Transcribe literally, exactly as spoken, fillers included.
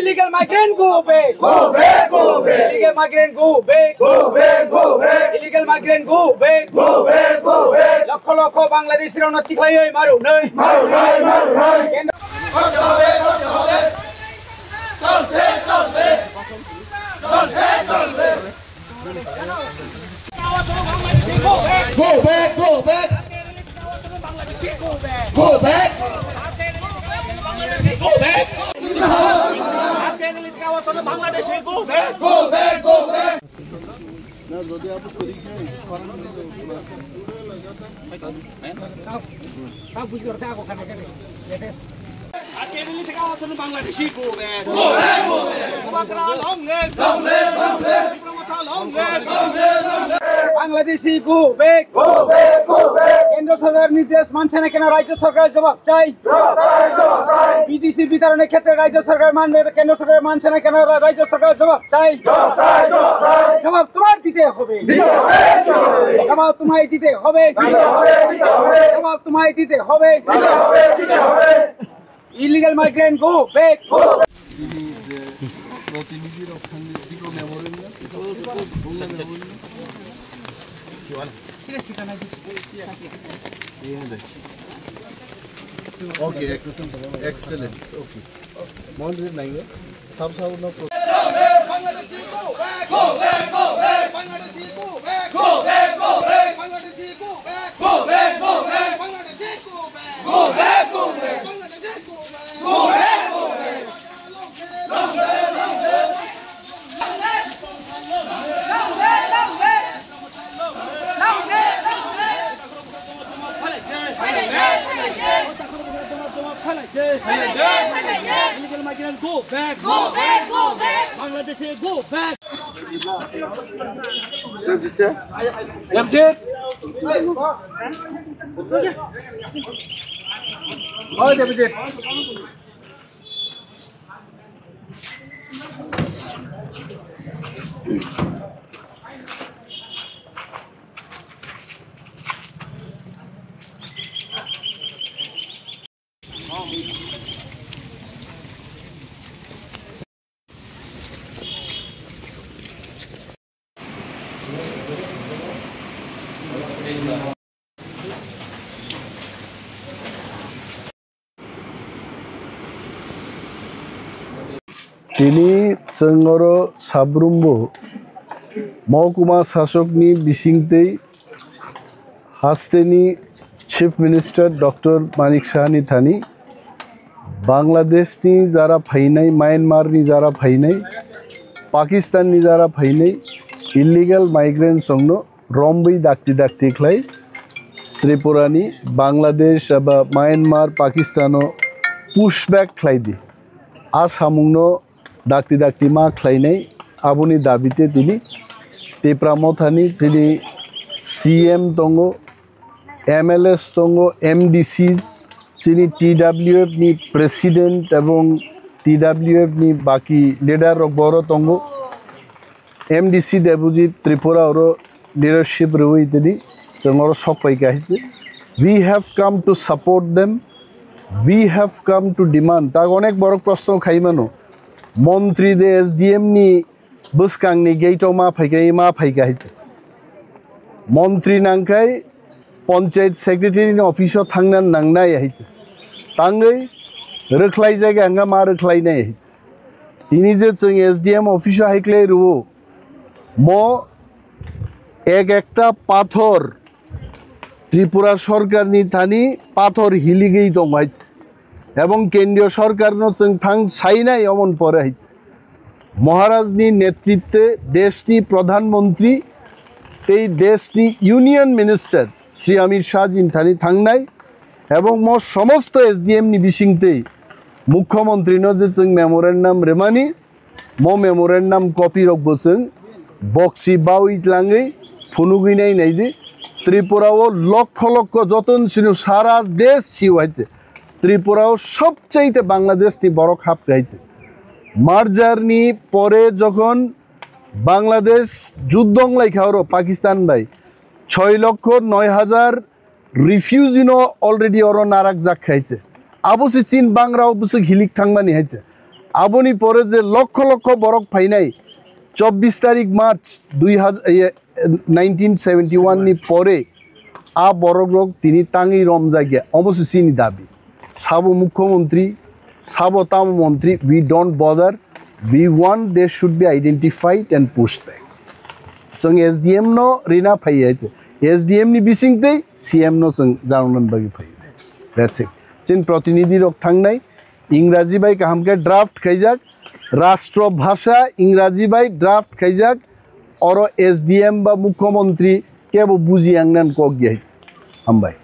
Illegal migrant go back. Go back, go back. Illegal migrant go back. Go back, go back. Illegal migrant go back. Go back, go back. Lokho lokho Bangladeshi rokno tiklaiwi maru nai. Maru nai, maru nai. Kendro Go back, go back. Go back. Go back. Go back, go back. আজকে দিল্লি থেকে আওয়াজ হলো Bangladeshi go back। Go back, go back। Bubagra long live। Long live, long live। Tipra Motha long live। Long live, long live। Bangladeshi go back। Go back, go back। কেন্দ্র সরকার নির্দেশ মানছে না কেন রাজ্য সরকারের জবাব চাই। জবাব চাই, জবাব চাই। বিটিসি বিতরণের ক্ষেত্রে রাজ্য সরকার মানলে কেন্দ্র সরকার মানছে না কেন রা-, রাজ্য সরকারের জবাব চাই। জবাব চাই, জবাব চাই। জবাব তোমার দিতে হবে। দিতে হবে, দিতে হবে। জবাব তোমায় দিতে হবে। দিতে হবে, দিতে হবে। জবাব তোমায় দিতে হবে। দিতে হবে, দিতে হবে। Illegal migrant go back. Go back. Sini je protinidhi rok thangwi biko memorial na? Bungla memorial na? Okay, excellent. Okay. Mon ri nai. Sab sab no pro- Bangladeshi go back! Go back, go back! Bangladeshi go back! Go back, go back! Bangladeshi go back! Go back, go back! Bangladeshi go back! Go back, go back! Bangladeshi go back! Go back, go back! Long live, long live! Long live, long live! Long live, long live! Illegal migrant, go back. Go back, go back. Bangladesh, go back. Tini chwng oro sabrumbo mohkuma sasokni bisingtwi hasteni Chief Minister Doctor Manik Sahani thani Bangladeshni jara phainai, Myanmarni jara phainai, Pakistanni jara phainai illegal migrants rokno romwi dakti dakti khlai Tripurani Bangladesh eba Myanmar, Pakistano pushback khlai di. A samungno dakti dakti ma khlainai, aboni dabite tini Tipra Mothani chini C M tongo, M L As tongo, M D Cs, chini T W F ni President ebong T W F ni baki leader rok boro tongo. M D C Debojit Tripura oro leadership rwui tini chwng oro sok pai kha hai se. We have come to support them. We have come to demand. Ta onek borok proshno khai mano. Montri de S D M ni bwskangni gate o ma phai kha, ma phai kha hai se. Montri nang khai Panchayat Secretary ni office o thangna nangnai hai se. Tangwi rwkhlai jaga hwnga ma rwkhlai nai hai se. Tini je chwng S D M office o hai khlai rwo, mo ek ekta pathor Tripura sorkarni thani pathor hiligwi tong hai, ebong kendriyo sorkarno chwng thang sainai omon pore hai. Maharajni netritwe deshni pradhan mantri tei deshni union minister Shri Amit Shah jin thani thangnai, ebong mo somosto S D M ni bisingtwi mukhyamantri no je chwng memorandum rwmani, mo memorandum copy rok bo chwng boksi bawi tlangwi phunugwi nai nai di. Tripura o lokho lokho joton sino sara desh siu hai te. Tripura o sobchaite Bangladesh ni borok hap hai te. Merger ni pore jokhon Bangladesh juddho wng lai kha oro Pakistan bai, choi lokho noi hajar refugee no already oro narak jak khai te. Abo se chin bangra o bwswk hilik thangmani hai te. Aboni pore je lokho lokho borok phainai, chobbish tarik March dui hajar, iye, nineteen seventy one ni pore a borok rok tini tangwi romjakya, omo se chini dabi. Sabo mukhyamantri, sabo tamo mantri, we don't bother. We want they should be identified and pushed back. Chwng S D M no rina phaiya, S D M ni bisingtwi C M no chwng janoknani bagwi phaiya. That's it. Chini protinidhi rok thangnai, Ingraji bai kaham khe draft khaijak, rastro bhasha Ingraji bai draft khaijak, oro S D M ba mukhyamantri kebo buji yang nan kok ya. Hambai.